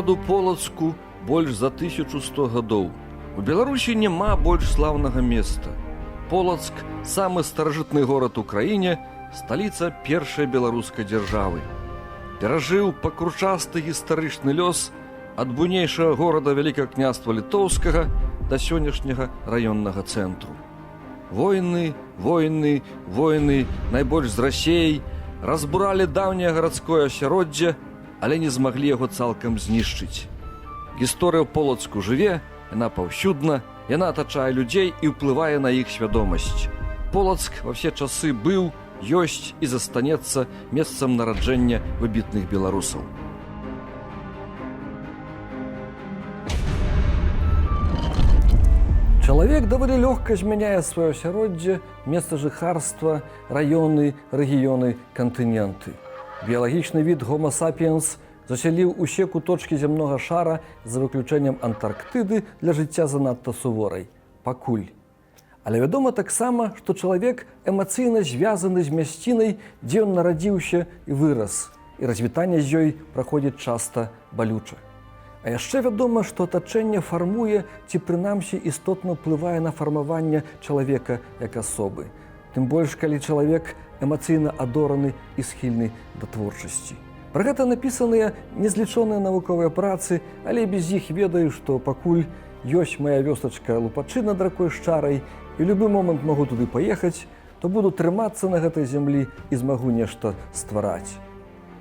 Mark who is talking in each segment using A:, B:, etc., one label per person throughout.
A: Гораду Полацку больш за 1100 гадоў. У Беларусі няма больш слаўнага места. Полацк — самы старажытны горад у краіне, сталіца першай беларускай дзяржавы. Перажыў пакручасты гістарычны лёс ад буйнейшага горада Вялікага Княства Літоўскага да сённяшняга раённага цэнтру. Войны, войны, войны, найбольш з Расеяй, разбуралі даўняе гарадское асяроддзе, але не змаглі яго цалкам знішчыць. Гісторыя ў Полацку жыве, яна паўсюдна, яна атачае людзей і ўплывае на іх свядомасць. Полацк ва ўсе часы быў, ёсць і застанецца месцам нараджэння выбітных беларусаў. Чалавек даволі лёгка змяняе сваё асяроддзе, месца жыхарства, раёны, рэгіёны, кантыненты. Біялагічны від Homo sapiens засяліў усе куточкі зямнога шара за выключэннем Антарктыды, для жыцця занадта суворай. Пакуль. Але вядома таксама, што чалавек эмацыйна звязаны з мясцінай, дзе ён нарадзіўся і вырас, і развітанне з ёй праходзіць часта балюча. А яшчэ вядома, што атачэнне фармуе ці прынамсі істотна ўплывае на фармаванне чалавека як асобы. Тым больш, калі чалавек эмацыйна адораны і схільны да творчасці. Пра гэта напісаныя незлічоныя навуковыя працы, але без іх ведаю, што пакуль ёсць моя вёсачка Лупачы над ракой Шчарай і любы момант магу туды паехаць, то буду трымацца на гэтай зямлі і змагу нешта ствараць.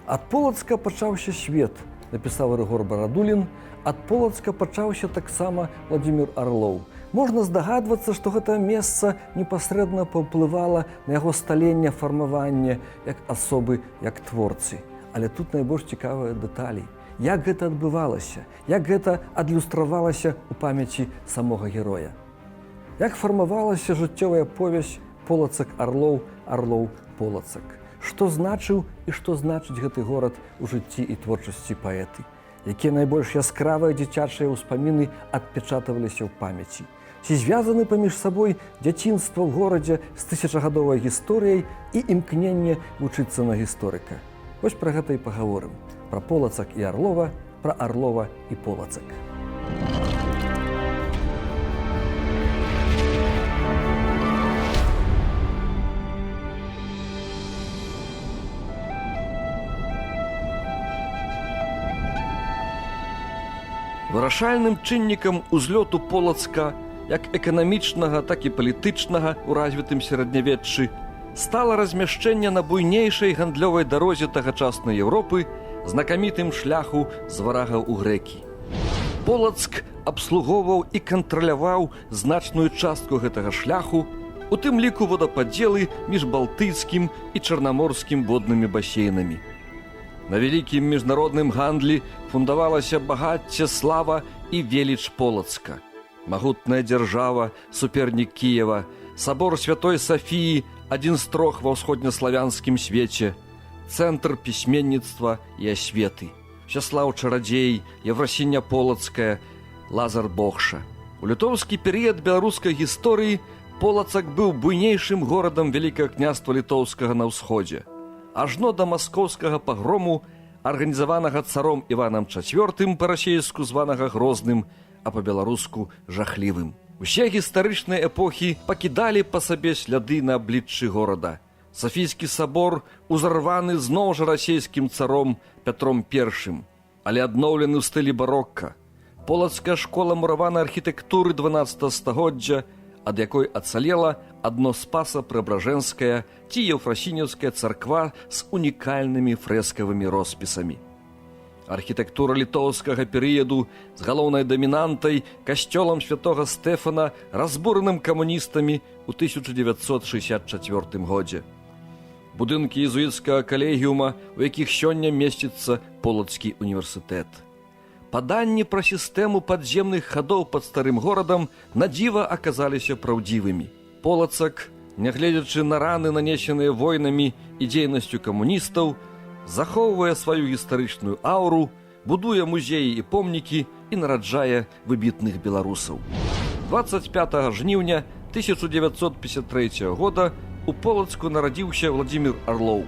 A: Ад Полацка пачаўся свет, напісаў Рыгор Барадулін, ад Полацка пачаўся таксама Владимир Арлоў. Можна здагадвацца, што гэта месца непасрэдна паўплывала на яго сталенне, фармаванне як асобы, як творцы. Але тут найбольш цікавыя дэталі. Як гэта адбывалася, як гэта адлюстравалася ў памяці самога героя. Як фармавалася жыццёвая повязь Полацак Арлоў, Арлоў Полацак. Што значыў і што значыць гэты горад у жыцці і творчасці паэты? Якія найбольш яскравыя дзіцячыя ўспаміны адпечатаваліся ў памяці? Ці звязаны паміж сабой дзяцінства ў горадзе з тысячагадовай гісторыяй і імкненне вучыцца на гісторыка? Вось пра гэта і пагаворым. Пра Полацак і Арлова, пра Арлова і Полацак. Вырашальным чыннікам узлёту Полацка, як эканамічнага, так і палітычнага ў развітым сярэднявеччы, стала размяшчэнне на буйнейшай гандлёвай дарозе тагачаснай Еўропы, знакамітым шляху з варагаў у грэкі. Полацк абслугоўваў і кантраляваў значную частку гэтага шляху, у тым ліку водападзелы між балтыйскім і чарнаморскім воднымі басейнамі. На вялікім міжнародным гандлі фундавалася багацце, слава і веліч Полацка. Магутная дзяржава, супернік Кіева, сабор святой Сафіі, адзін з трох ва ўсходнеславянскім свеце, цэнтр пісьменніцтва і асветы. Всяслаў Чарадзей, Еўрасіння Полацкая, Лазар Богша. У літоўскі перыяд беларускай гісторыі Полацак быў буйнейшым горадам Вялікага Княства Літоўскага на ўсходзе. Ажно да маскоўскага пагрому, арганізаванага царом Іванам IV, па-расейску званага Грозным, а па-беларуску Жахлівым. Усе гістарычныя эпохі пакідалі па сабе сляды на абліччы горада. Сафійскі сабор узарваны зноў жа расійскім царом Пятром I, але адноўлены ў стылі барокка. Полацкая школа мураванай архітэктуры 12 стагоддзя, ад якой ацалела адно Спаса-Преображенская ці Еўфрасінеўская царква з унікальнымі фрэскавымі роспісамі. Архітэктура літоўскага перыяду з галоўнай дамінантай касцёлам святога Стэфана, разбураным камуністамі ў 1964 годзе. Будынкі езуіцкага калегіума, у якіх сёння месціцца Полацкі універсітэт. Паданні пра сістэму падземных хадоў пад старым горадам на дзіва аказаліся праўдзівымі. Полацак, нягледзячы на раны, нанесеныя войнамі і дзейнасцю камуністаў, захоўвае сваю гістарычную ауру, будуе музеі і помнікі і нараджае выбітных беларусаў. 25 жніўня 1953 года у Полацку нарадзіўся Владимир Арлоў,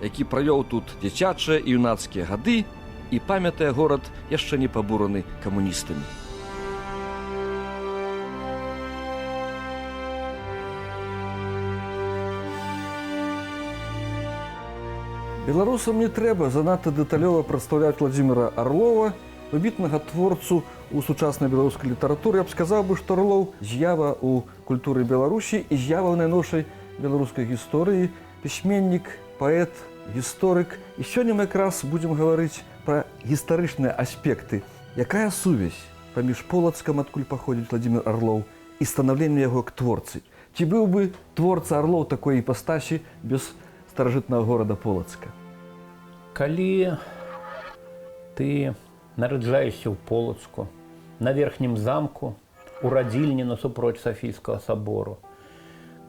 A: які правёў тут дзіцячыя і юнацкія гады, І памятае горад яшчэ не пабураны камуністамі. Беларусам не трэба занадта дэталёва прадстаўляць Владзіміра Арлова, выбітнага творцу у сучаснай беларускай літаратуры. Я б сказаў бы, што Арлоў з'ява ў культуры Беларусі і з'ява ў найноўшай беларускай гісторыі, пісьменнік, паэт, гісторык. І сёння мы якраз будзем гаварыць пра гістарычныя аспекты. Якая сувязь паміж Полацкам, адкуль паходзіць Владзімир Арлоў, і станаўленне яго як творцы? Ці быў бы творца Арлоў такой іпастасі без старажытнага горада Полацка?
B: Калі ты нараджаешся ў Полацку, на верхнім замку, у радзільні насупроць Сафійскага сабору,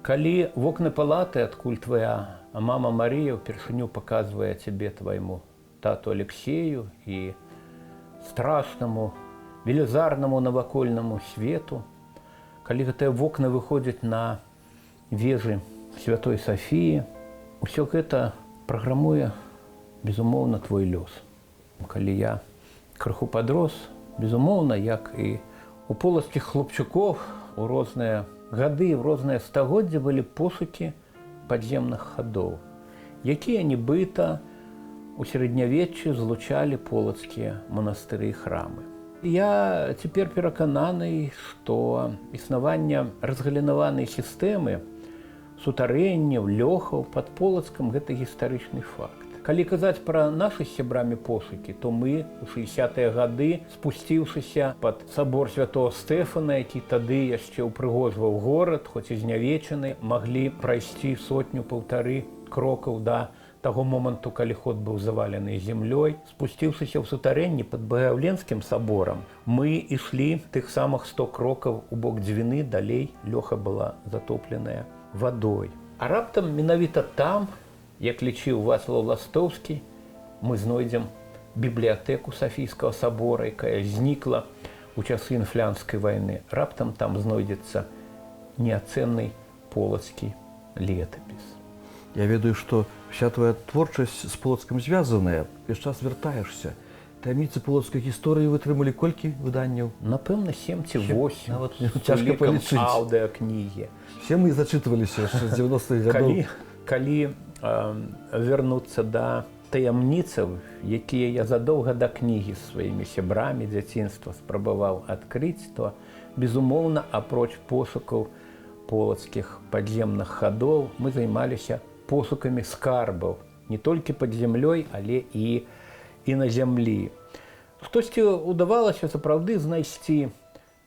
B: калі вокны палаты, адкуль твоя мама Марія ўпершыню паказвае цябе твайму тату Алексею і страшнаму, велізарнаму навакольнаму свету, калі гэтыя вокны выходзяць на вежы Святой Сафіі, усё гэта праграмуе, безумоўна, твой лёс. Калі я крыху падрос, безумоўна, як і у полацкіх хлопчукоў у розныя гады, в розныя стагоддзя былі пошукі падземных хадоў, якія нібыта у сярэднявеччы злучалі полацкія манастыры і храмы. Я цяпер перакананы, што існаванне разгалінаванай сістэмы сутарэнняў, лёхаў пад Полацкам гэта гістарычны факт. Калі казаць пра нашы з сябрамі пошукі, то мы ў 60-е гады, спусціўшыся пад сабор святого Стэфана, які тады яшчэ ўпрыгожваў горад, хоць і знявечаны, маглі прайсці сотню-паўтары крокаў да таго моманту, калі ход быў завалены землёй. Спусціўшыся ў сутарэнні пад Багаяўленскім саборам, мы ішлі тых самых 100 крокаў у бок Дзвіны, далей лёха была затопленая вадой. А раптам менавіта там, як лічыў Вацлаў Ластоўскі, мы знойдзем бібліятэку Сафійскага сабора, якая знікла ў часы інфлянскай вайны. Раптам там знойдзецца неацэнны полацкі летапіс.
A: Я ведаю, што вся твоя творчасць з Полацкам звязаная, увесь час вяртаешся. Таямніцы полацкай гісторыі вытрымалі колькі выданняў?
B: Напэўна, 7 ці 8.
A: Нават цяжка палічыць.
B: Аўдыакнігі.
A: Все мы зачытваліся яшчэ з 90-х гадоў.
B: Калі вярнуцца да таямніцаў, якія я задоўга да кнігі з сваімі сябрамі дзяцінства спрабаваў адкрыць, то, безумоўна, апроч пошукаў полацкіх падземных хадоў, мы займаліся пошукамі скарбаў не толькі пад зямлёй, але і на зямлі. Штосьці ўдавалася сапраўды знайсці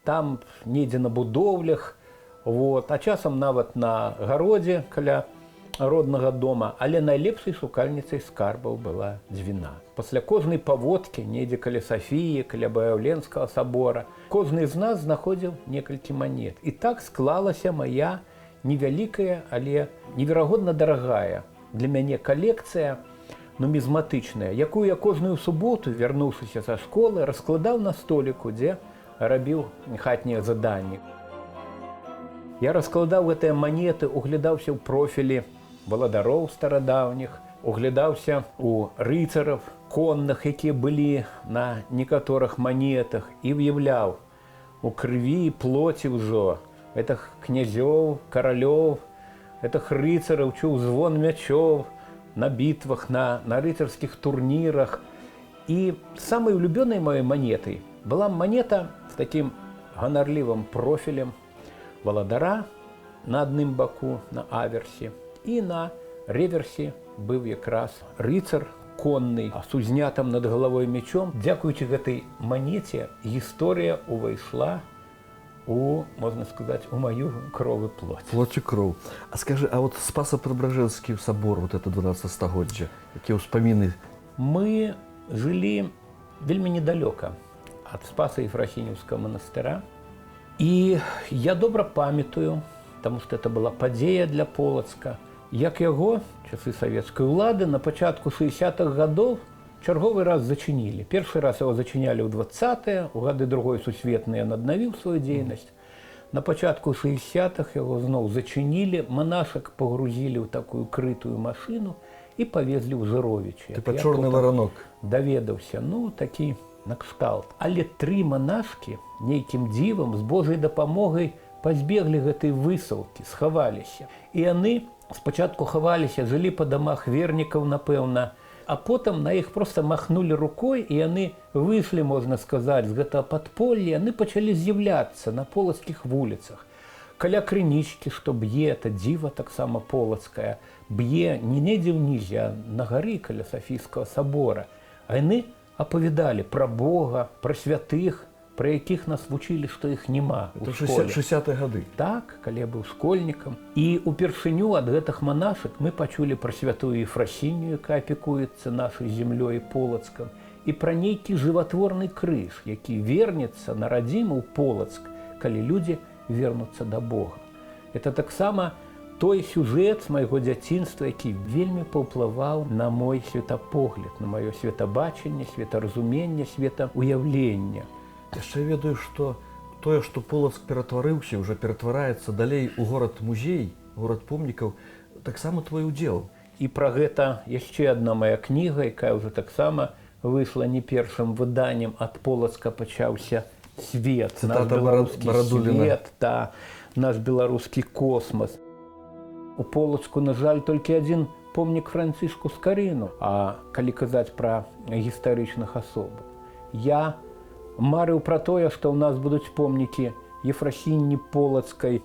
B: там недзе на будоўлях, вот, а часам нават на гародзе каля роднага дома, але найлепшай шукальніцай скарбаў была Дзвіна. Пасля кожнай паводкі, недзе каля Сафіі, каля Багаяўленскага сабора, кожны з нас знаходзіў некалькі манет. І так склалася моя невялікая, але неверагодна дарагая для мяне калекцыя нумізматычная, якую я кожную суботу, вярнуўшыся са школы, раскладаў на століку, дзе рабіў хатнія заданні. Я раскладаў гэтыя манеты, углядаўся ў профілі валадароў старадаўніх, углядаўся у рыцараў конных, якія былі на некаторых манетах, і ўяўляў у крыві і плоці ўжо гэтых князёў, каралёў, гэтых рыцараў, чуў звон мячоў на бітвах, на рыцарскіх турнірах. І самай улюбёнай маёй манетай была манета з такім ганарлівым профілем валадара на адным баку, на аверсе, і на реверсе быў якраз рыцар конны з узнятым над галавой мечом. Дзякуючы гэтай манеце гісторыя ўвайшла у, можна сказаць, у маю кроў і плоть.
A: Плоть і кроў. А скажы, а вот Спаса-Преображенский собор, вот это 12 стагоддзя, якія ўспаміны?
B: Мы жылі вельмі недалёка ад Спаса Ефрасінеўскага манастыра. І я добра памятаю, таму што это была падзея для Полацка, як яго часы савецкай улады на пачатку 60-х гадоў чарговы раз зачынілі. Першы раз яго зачынялі ў 20-е, у гады другой сусветнай ён аднавіў сваю дзейнасць. На пачатку 60-х яго зноў зачынілі, манашак пагрузілі ў такую крытую машыну І павезлі ў Жыровічы.
A: Тыпа чорны варанок.
B: Даведаўся, ну, такі накшталт. Але тры манашкі нейкім дзівам з Божай дапамогай пазбеглі гэтай высылкі, схаваліся. І яны спачатку хаваліся, жылі па дамах вернікаў, напэўна, а потым на іх проста махнулі рукой, і яны выйшлі, можна сказаць, з гэтага падполля, яны пачалі з'яўляцца на полацкіх вуліцах. Каля крынічкі, што б'е, это дзіва таксама полацкая, б'е не недзе ўнізе, а на гары каля Сафійскага сабора. А яны апавядалі пра Бога, пра святых, пра якіх нас вучылі, што іх няма у
A: Это
B: школе.
A: 60-е гады.
B: Так, калі я быў школьнікам. І упершыню ад гэтых манашак мы пачулі пра святую Ефрасінню, якая апекуецца нашай землёй і Полацкам, і пра нейкі жыватворны крыж, які вернецца на радзіму ў Полацк, калі людзі вернуцца да Бога. Это таксама той сюжэт з майго дзяцінства, які вельмі паўплываў на мой светапогляд, на маё светабачанне, светаразуменне, светаўяўленне.
A: Яшчэ ведаю, што тое, што Полацк ператварыўся, ўжо ператвараецца далей у горад-музей, горад помнікаў, таксама твой удзел.
B: І пра гэта яшчэ адна моя кніга, якая ўжо таксама выйшла не першым выданнем, «Ад Полацка пачаўся свет», наш
A: Цытата
B: беларускі
A: Барадуліна.
B: свет, та, наш беларускі космас. У Полацку, на жаль, толькі адзін помнік Францішку Скарыну, а калі казаць пра гістарычных асобаў. Я марыў пра тое, што ў нас будуць помнікі Ефрасінні Полацкай,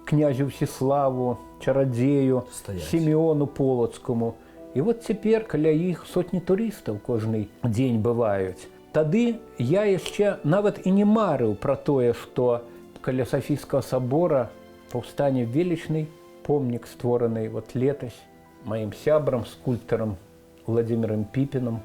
B: князю Всеславу, Чарадзею,
A: Стаяць.
B: Сімеону Полацкаму. І вот цяпер каля іх сотні турыстаў кожны дзень бываюць. Тады я яшчэ нават і не марыў пра тое, што каля Сафійскага сабора паўстане велічны помнік, створаны вот летась маім сябрам, скульптарам Владимиром Піпінам,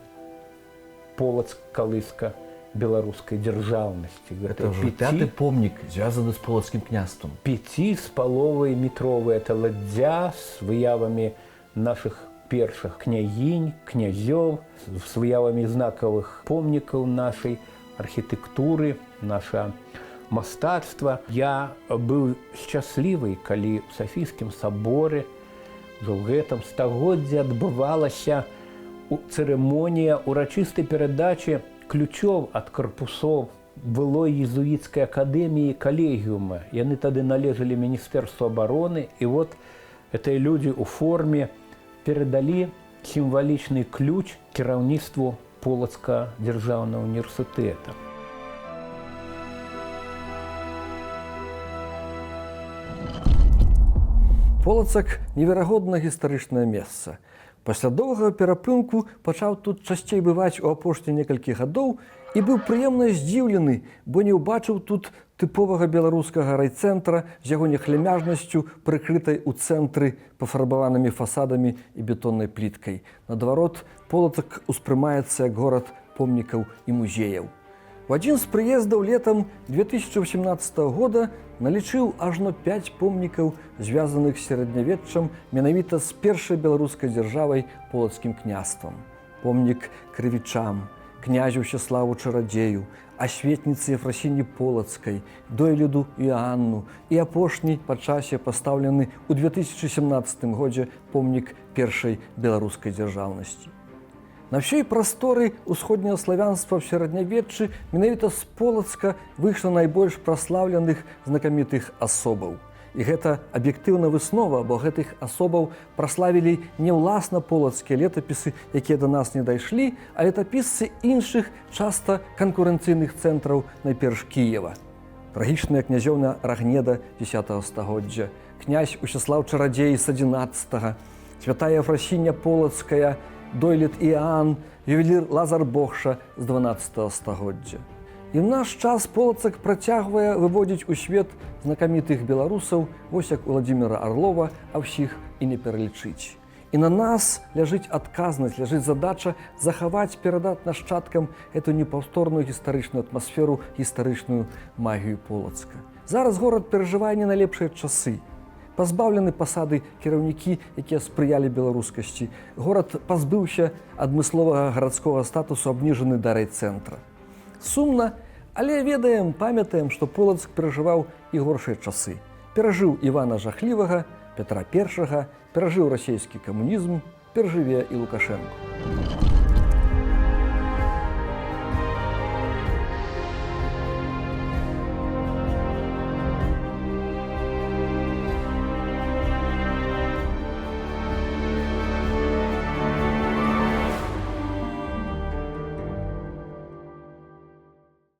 B: Полацк, калыска беларускай дзяржаўнасці. Гэта
A: Это ўжо пяты помнік, звязаны з Полацкім княствам.
B: 5,5-метровая это ладдзя з выявамі нашых першых княгінь, князёў, з выявамі знакавых помнікаў нашай архітэктуры, наша мастацтва. Я быў шчаслівы, калі ў Сафійскім саборы ўжо ў гэтым стагоддзі адбывалася цырымонія урачыстай перадачы ключоў ад карпусоў былой езуіцкай акадэміі калегіума. Яны тады належалі міністэрству абароны, і вот гэтыя людзі ў форме перадалі сімвалічны ключ кіраўніцтву Полацка дзяржаўнага універсітэта.
A: Полацак неверагодна гістарычнае месца. Пасля доўгага перапынку пачаў тут часцей бываць у апошнія некалькі гадоў і быў прыемна здзіўлены, бо не ўбачыў тут тыповага беларускага райцэнтра з яго нехлямяжнасцю, прыкрытай у цэнтры пафарбаванымі фасадамі і бетоннай пліткай. Наадварот, Полацак успрымаецца як горад помнікаў і музеяў. У адзін з прыездаў летам 2018 года налічыў ажно 5 помнікаў, звязаных з сярэднявеччам, менавіта з першай беларускай дзяржавай, Полацкім княствам. Помнік крывічам, князю Всеславу Чарадзею, асветніцы Ефрасіні Полацкай, дойліду Іоанну і апошні па часе пастаўлены ў 2017 годзе помнік першай беларускай дзяржаўнасці. На ўсёй прасторы ўсходняга славянства ў сярэднявеччы менавіта з Полацка выйшла найбольш праслаўленых знакамітых асобаў. І гэта аб'ектыўна выснова, бо гэтых асобаў праславілі не ўласна полацкія летапісы, якія да нас не дайшлі, а летапісцы іншых, часта канкурэнцыйных цэнтраў, найперш Кіева. Трагічная князёўна Рагнеда 10 стагоддзя, князь Усяслаў Чарадзей з 11, святая Ефрасіння Полацкая, дойлід Іоанн, ювелір Лазар Богша з 12 стагоддзя. І ў наш час Полацак працягвае выводзіць у свет знакамітых беларусаў, вось як Уладзіміра Арлова, а ўсіх і не пералічыць. І на нас ляжыць адказнасць, ляжыць задача захаваць, перадаць нашчадкам эту непаўторную гістарычную атмасферу, гістарычную магію Полацка. Зараз горад перажывае не найлепшыя часы. Пазбаўлены пасады кіраўнікі, якія спрыялі беларускасці. Горад пазбыўся адмысловага гарадскога статусу, абніжаны да райцэнтра. Сумна, але ведаем, памятаем, што Полацк перажываў і горшыя часы. Перажыў Івана Жахлівага, Петра Першага, перажыў расійскі камунізм. Пержыве і Лукашэнку.